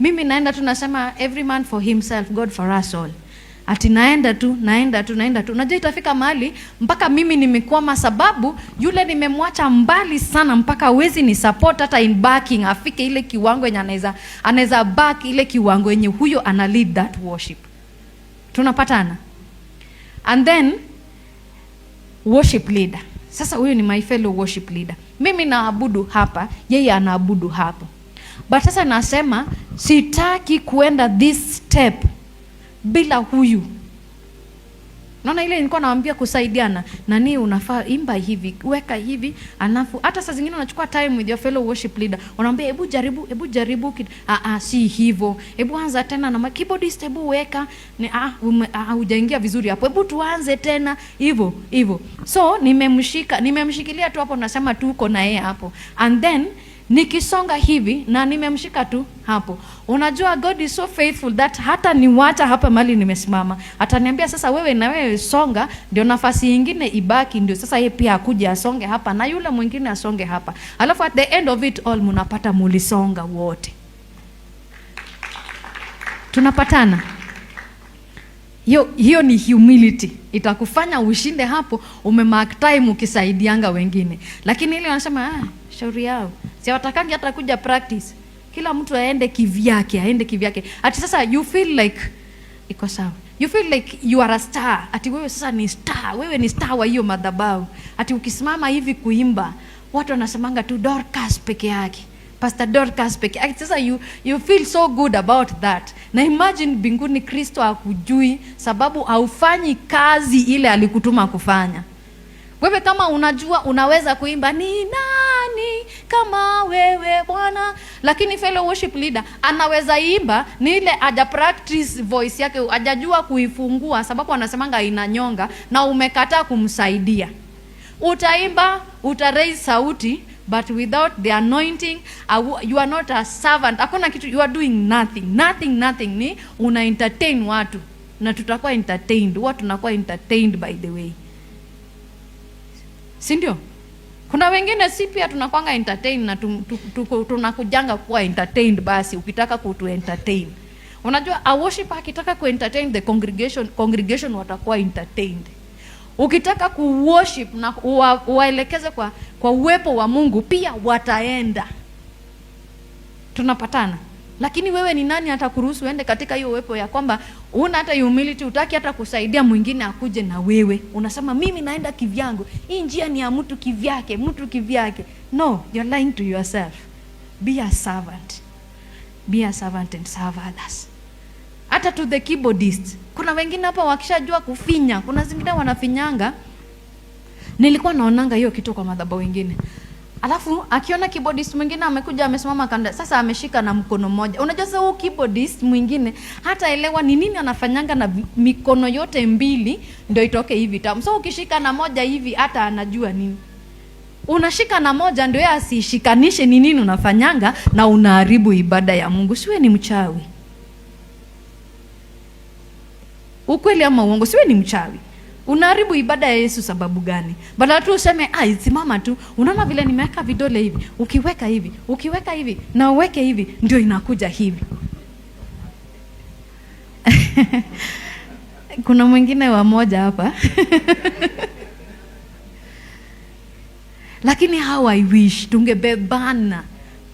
Mimi naenda tu nasema every man for himself, God for us all. Ati naenda tu, naenda tu, naenda tu. Unajua itafika mahali mpaka mimi nimekwama, sababu yule nimemwacha mbali sana, mpaka hawezi ni support hata in backing, afike ile kiwango yenye anaweza back ile kiwango yenye huyo ana lead that worship. Tunapatana? And then worship leader. Sasa huyu ni my fellow worship leader. Mimi naabudu hapa, yeye anaabudu hapo. But sasa nasema sitaki kuenda this step bila huyu. Naona ile nilikuwa nawaambia kusaidiana. Nani unafaa imba hivi, weka hivi, alafu hata saa zingine unachukua time with your fellow worship leader. Unaambia hebu jaribu, hebu jaribu si hivyo. Hebu anza tena na keyboardist, hebu weka ni hujaingia vizuri hapo. Hebu tuanze tena hivyo hivyo. So nimemshikilia tu hapo, nasema tuko na yeye hapo. And then nikisonga hivi na nimemshika tu hapo. Unajua God is so faithful that hata niwacha hapa mali nimesimama, ataniambia sasa wewe na wewe songa, ndio nafasi nyingine ibaki, ndio sasa yeye pia akuje asonge hapa na yule mwingine asonge hapa. Alafu at the end of it all mnapata mulisonga wote. Tunapatana? Hiyo ni humility. Itakufanya ushinde hapo, umemark time ukisaidianga wengine. Lakini ile wanasema shauri yao. Si hawatakangi hata kuja practice. Kila mtu aende kivyake, aende kivyake. Ati sasa you feel like iko sawa. You feel like you are a star. Ati wewe sasa ni star, wewe ni star wa hiyo madhabahu. Ati ukisimama hivi kuimba, watu wanasemanga tu Dorcas peke yake. Pastor Dorcas peke yake. Sasa you feel so good about that. Na imagine mbinguni Kristo hakujui sababu haufanyi kazi ile alikutuma kufanya. Wewe kama unajua unaweza kuimba ni nani kama wewe Bwana, lakini fellow worship leader anaweza imba ni ile haja practice voice yake, hajajua kuifungua sababu anasemanga inanyonga, na umekataa kumsaidia. Utaimba, uta raise sauti, but without the anointing, you are not a servant. Hakuna kitu, you are doing nothing, nothing, nothing. Ni una entertain watu na tutakuwa entertained. Huwa tunakuwa entertained by the way, si ndio? Kuna wengine si pia tunakuanga entertain na tunakujanga kuwa entertained. Basi ukitaka kutu entertain, unajua a worship akitaka ku entertain the congregation, congregation watakuwa entertained. Ukitaka ku worship na uwaelekeze kwa uwepo wa Mungu pia wataenda. Tunapatana? Lakini wewe ni nani hata kuruhusu uende katika hiyo uwepo ya kwamba una hata humility, hutaki hata kusaidia mwingine akuje na wewe. Unasema mimi naenda kivyangu. Hii njia ni ya mtu kivyake, mtu kivyake. No, you're lying to yourself. Be a servant. Be a servant and serve others. Hata to the keyboardist. Kuna wengine hapa wakishajua kufinya, kuna zingine wanafinyanga. Nilikuwa naonanga hiyo kitu kwa madhabahu wengine. Alafu akiona keyboardist mwingine amekuja amesimama kando, sasa ameshika na mkono mmoja. Unajua sasa huyu keyboardist mwingine hataelewa ni nini anafanyanga na mikono yote mbili ndio itoke hivi tamu. So ukishika na moja hivi hata anajua nini. Unashika na moja ndio yeye asishikanishe ni nini unafanyanga, na unaharibu ibada ya Mungu. Siwe ni mchawi. Ukweli ama uongo, siwe ni mchawi. Unaharibu ibada ya Yesu sababu gani? Badala tu useme, simama tu. Unaona vile nimeweka vidole hivi, ukiweka hivi, ukiweka hivi na uweke hivi ndio inakuja hivi. Kuna mwingine wa moja hapa. Lakini how I wish tungebebana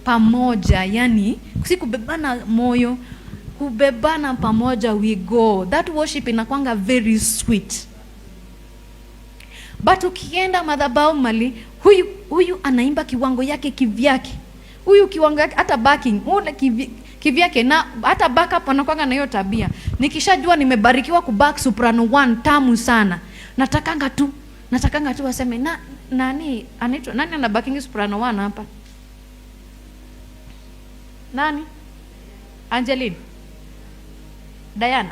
pamoja, yani si kubebana moyo, kubebana pamoja, we go. That worship inakuanga very sweet. But ukienda madhabahu mali, huyu anaimba kiwango yake kivyake. Huyu kiwango yake hata backing, ule kivyake, na hata backup anakuanga na hiyo tabia. Nikishajua nimebarikiwa kuback soprano 1 tamu sana, natakanga tu waseme na nani anaitwa nani ana backing soprano 1 hapa? Nani? Angeline. Diana.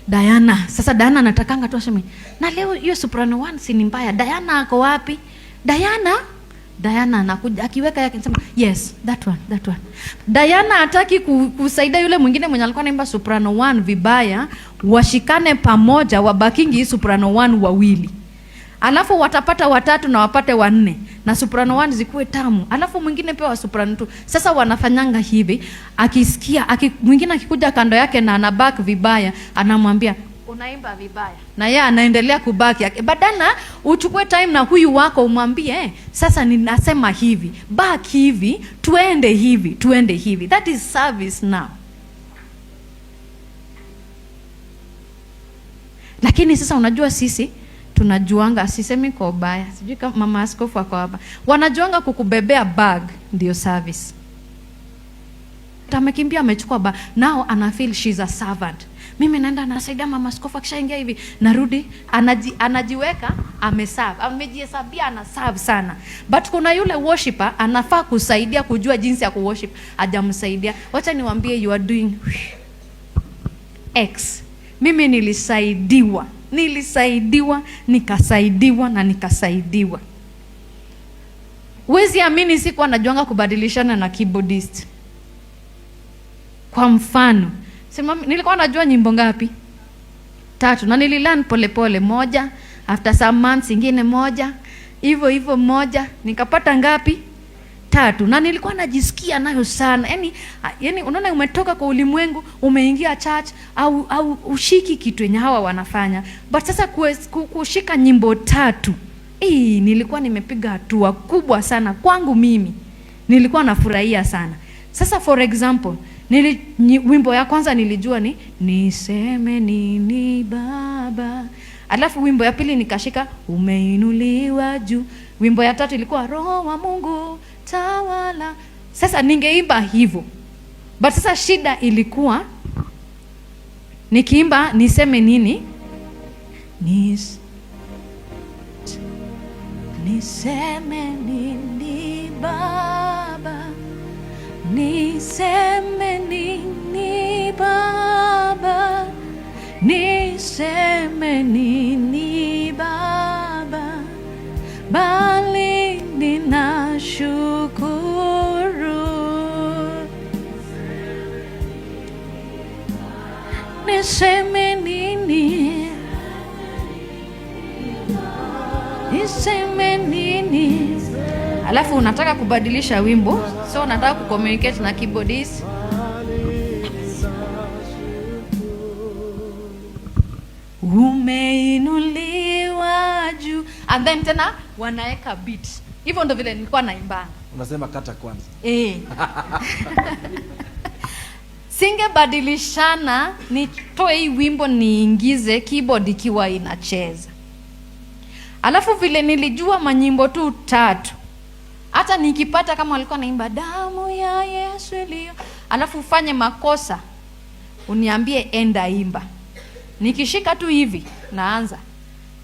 Diana. Sasa Diana anatakanga tu aseme, na leo hiyo soprano 1 si ni mbaya. Diana ako wapi? Diana? Diana anakuja akiweka yake anasema yes, that one, that one. Diana hataki kusaidia yule mwingine mwenye alikuwa anaimba soprano 1 vibaya, washikane pamoja wabakingi hii soprano 1 wawili. Alafu watapata watatu na wapate wanne na soprano 1 zikuwe tamu, alafu mwingine pia wa soprano 2. Sasa wanafanyanga hivi, akisikia mwingine akikuja kando yake na anaback vibaya, anamwambia unaimba vibaya, na yeye anaendelea kuback yake. Badala uchukue time na huyu wako umwambie, sasa ninasema hivi, back hivi, tuende hivi, tuende hivi. That is service now. Lakini sasa unajua sisi tunajuanga, sisemi kwa ubaya, sijui kama mama askofu ako hapa, wanajuanga kukubebea bag ndio service. Amekimbia amechukua bag, now ana feel she's a servant. Mimi naenda nasaidia mama askofu, akishaingia hivi narudi, anajiweka ameserve, amejihesabia ana serve sana. But kuna yule worshipper anafaa kusaidia kujua jinsi ya kuworship, hajamsaidia. Wacha niwaambie, you are doing X. Mimi nilisaidiwa, nikasaidiwa na nikasaidiwa. Huwezi amini, sikuwa najuanga kubadilishana na keyboardist. Kwa mfano, sema nilikuwa najua nyimbo ngapi? 3, na nililearn pole pole, moja, after some months ingine moja, hivyo hivyo moja, nikapata ngapi? 3. Na nilikuwa najisikia nayo sana. Yaani unaona umetoka kwa ulimwengu, umeingia church au ushiki kitu yenye hawa wanafanya. But sasa kushika nyimbo 3, nilikuwa nimepiga hatua kubwa sana kwangu mimi. Nilikuwa nafurahia sana. Sasa for example, wimbo ya kwanza nilijua ni niseme nini baba. Alafu wimbo ya pili nikashika umeinuliwa juu. Wimbo ya tatu ilikuwa roho wa Mungu tawala. Sasa ningeimba hivyo. But sasa shida ilikuwa nikiimba niseme nini? Niseme nini baba? Niseme nini baba? Niseme nini baba? Bali ninashukuru. Niseme nini? Niseme nini? Alafu unataka kubadilisha wimbo, so unataka kucommunicate na keyboardist. Umeinuliwa juu, and then tena wanaeka beat. Hivyo ndo vile nilikuwa naimbanga. Unasema kata kwanza. Singebadilishana nitoe hii wimbo niingize keyboard ikiwa inacheza. Alafu vile nilijua manyimbo tu 3. Hata nikipata kama walikuwa naimba damu ya Yesu iliyo, alafu ufanye makosa uniambie enda imba. Nikishika tu hivi naanza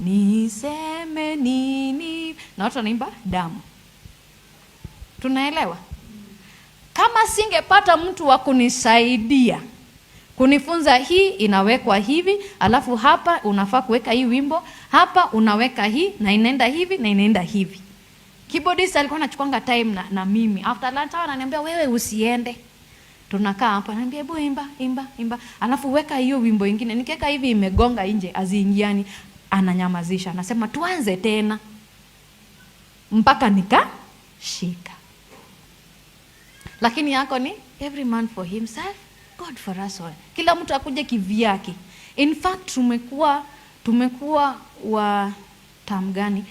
niseme nini, na watu wanaimba damu. Tunaelewa? Kama singepata mtu wa kunisaidia kunifunza hii inawekwa hivi, alafu hapa unafaa kuweka hii wimbo, hapa unaweka hii na inaenda hivi na inaenda hivi. Keyboardist alikuwa anachukuanga time na mimi. After lunch ananiambia wewe usiende. Tunakaa hapa, ananiambia hebu imba, imba, imba. Alafu weka hiyo wimbo ingine. Nikiweka hivi imegonga nje, haziingiani. Ananyamazisha, anasema tuanze tena. Mpaka nikashika. Lakini yako ni every man for himself, God for us all. Kila mtu akuje kivyake. In fact tumekuwa wa tam gani?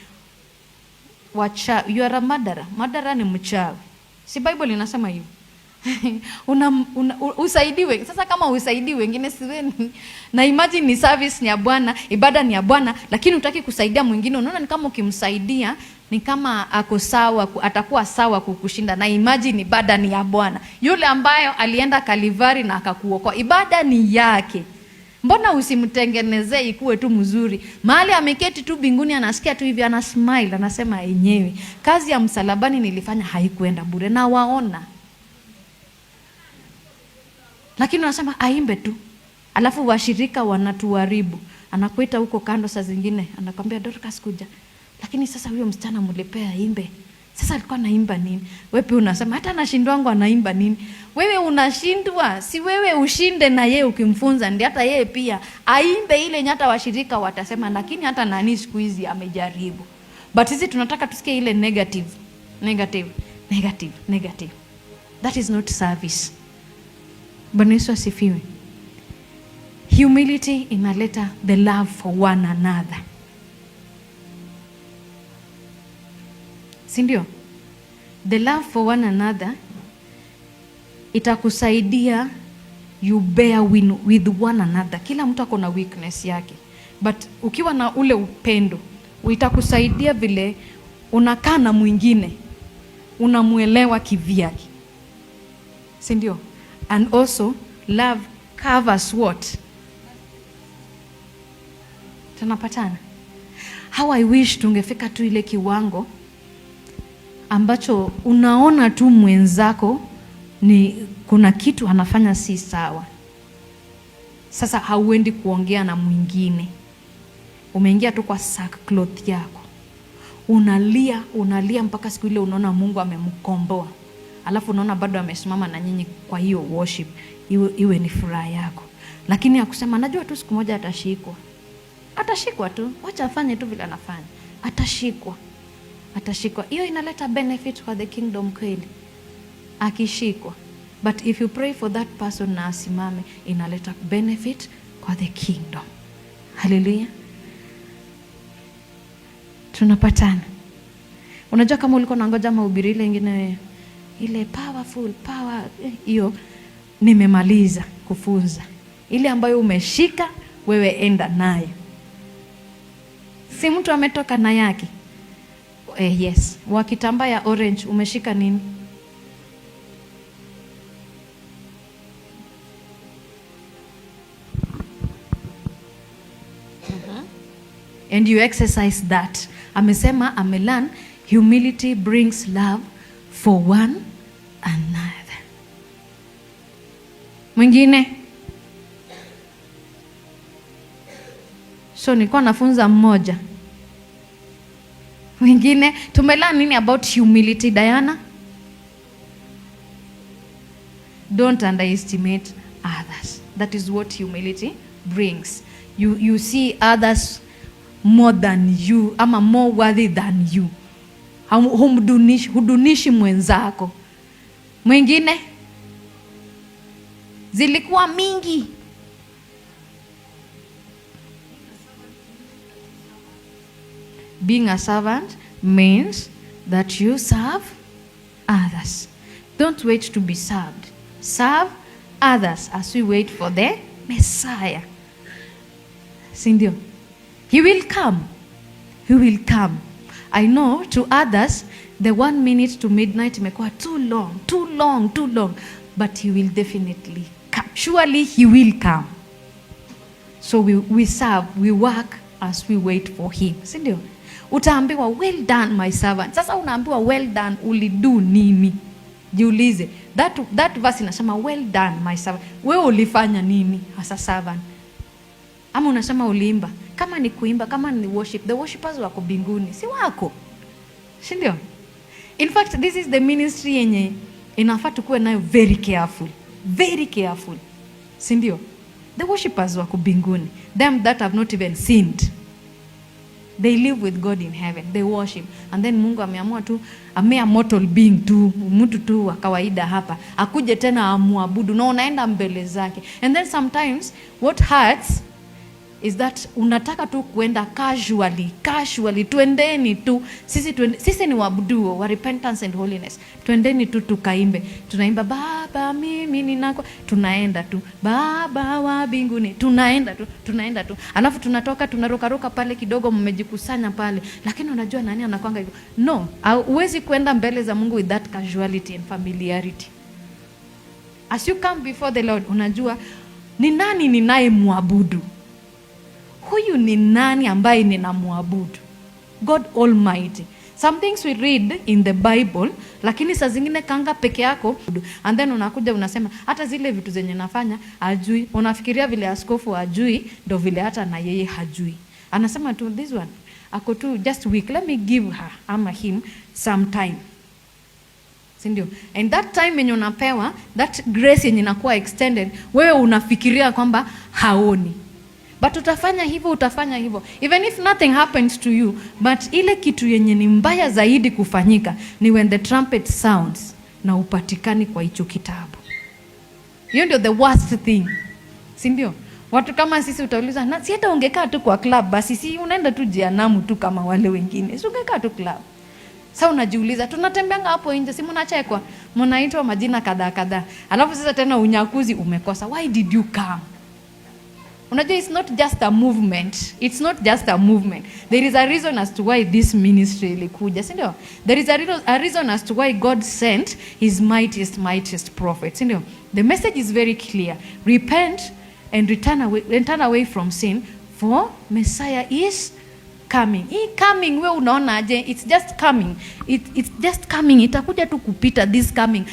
Wacha, you are a murderer. Murderer ni mchawi. Si Bible inasema hivyo? Usaidiwe. Sasa kama usaidii wengine siweni. Na imagine ni service ni ya Bwana, ibada ni ya Bwana, lakini hutaki kusaidia mwingine. Unaona ni kama ukimsaidia ni kama ako sawa, atakuwa sawa kukushinda. Na imagine ibada ni ya Bwana, yule ambayo alienda Kalvari na akakuokoa. Ibada ni yake. Mbona usimtengenezee ikuwe tu mzuri? Mahali ameketi tu mbinguni anasikia tu hivi, ana smile, anasema yenyewe kazi ya msalabani nilifanya haikuenda bure, na waona. Lakini unasema aimbe tu. Alafu washirika wanatuharibu. Anakuita huko kando saa zingine, anakwambia Dorcas kuja. Lakini sasa huyo msichana mlipea aimbe. Sasa alikuwa anaimba nini? Wewe pia unasema hata nashindwangu anaimba nini? Wewe unashindwa, si wewe ushinde na yeye ukimfunza, ndi hata yeye pia aimbe ile yenye hata washirika watasema, lakini hata nani siku hizi amejaribu. But sisi tunataka tusikie ile negative, negative, negative, negative. That is not service. Bwana Yesu asifiwe. Humility inaleta the love for one another, si ndio? The love for one another itakusaidia you bear with one another. Kila mtu ako na weakness yake, but ukiwa na ule upendo itakusaidia vile unakaa na mwingine, unamuelewa kivyake, si ndio? And also love covers what? Tunapatana? How I wish tungefika tu ile kiwango ambacho unaona tu mwenzako ni kuna kitu anafanya si sawa. Sasa hauendi kuongea na mwingine, umeingia tu kwa sackcloth yako, unalia unalia mpaka siku ile unaona Mungu amemkomboa, alafu unaona bado amesimama na nyinyi kwa hiyo worship, iwe ni furaha yako. Lakini ya kusema najua tu siku moja atashikwa, atashikwa tu, wacha afanye tu vile anafanya, atashikwa, atashikwa. Hiyo inaleta benefit kwa the kingdom kweli, akishikwa. But if you pray for that person na asimame, inaleta benefit kwa the kingdom. Haleluya, tunapatana. Unajua kama ulikuwa unangoja mahubiri ile ingine ile powerful power, hiyo nimemaliza kufunza. Ile ambayo umeshika wewe enda nayo, si mtu ametoka na yake. Yes, wa kitambaa ya orange umeshika nini? And you exercise that. Amesema amelearn humility brings love for one another. Mwingine, so nilikuwa nafunza mmoja. Mwingine, tumelearn nini about humility, Diana? Don't underestimate others. That is what humility brings. You see others more than you, ama more worthy than you. Humdunishi, hudunishi mwenzako. Mwingine, zilikuwa mingi. Being a servant means that you serve others. Don't wait to be served. Serve others as we wait for the Messiah. Si ndio? He will come. He will come. I know to others, the 1 minute to midnight imekuwa too long, too long, too long. But he will definitely come. Surely he will come. So we serve, we work as we wait for him. Si ndio? Utaambiwa well done my servant. Sasa unaambiwa well done, ulido nini? Jiulize. That verse inasema well done my servant. Wewe ulifanya nini as a servant? Ama unasema uliimba. Kama ni kuimba, kama ni worship, the worshipers wako mbinguni, si wako? Si ndio? In fact, this is the ministry yenye inafaa tukuwe nayo very careful. Very careful. Si ndio? The worshipers wako mbinguni. Them that have not even sinned. They live with God in heaven. They worship. And then Mungu ameamua tu, a mere mortal being tu, mtu tu wa kawaida hapa, akuje tena amuabudu na unaenda mbele zake. And then sometimes what hurts is that unataka tu kuenda casually, casually, twendeni tu. Sisi twende, sisi ni waabuduo wa repentance and holiness. Twendeni tu tukaimbe. Tunaimba Baba mimi ninako, tunaenda tu. Baba wa mbinguni, tunaenda tu, tunaenda tu. Alafu tunatoka tunarukaruka pale kidogo, mmejikusanya pale. Lakini unajua nani anakuanga hivyo? No, huwezi kwenda mbele za Mungu with that casuality and familiarity. As you come before the Lord, unajua ni nani ninayemwabudu? Huyu ni nani ambaye ninamwabudu? God Almighty. Some things we read in the Bible, lakini saa zingine kanga peke yako, and then unakuja unasema hata zile vitu zenye nafanya hajui. Unafikiria vile askofu hajui, ndo vile hata na yeye hajui. Anasema tu this one ako tu just weak, let me give her ama him some time. Si ndio? And that time yenye unapewa, that grace yenye inakuwa extended, wewe unafikiria kwamba haoni. But utafanya hivyo, utafanya hivyo. Even if nothing happens to you, but ile kitu yenye ni mbaya zaidi kufanyika ni when the trumpet sounds na upatikani kwa hicho kitabu. Hiyo ndio the worst thing. Si ndio? Watu kama sisi utauliza, na si hata ungekaa tu kwa club basi, si unaenda tu jehanamu tu kama wale wengine. Si ungekaa tu club. Sasa unajiuliza, tunatembeanga hapo nje, si mnachekwa, mnaitwa majina kadhaa kadhaa. Alafu sasa tena unyakuzi umekosa. Why did you come? Unajua, it's not just a movement. It's not just a movement. There is a reason as to why this ministry ilikuja, si ndio? There is a reason as to why God sent his mightiest, mightiest prophet, si ndio? The message is very clear. Repent and return away, and turn away from sin, for Messiah is coming. Hii coming, we unaona aje? It's just coming. It's just coming. Itakuja tu kupita, this coming.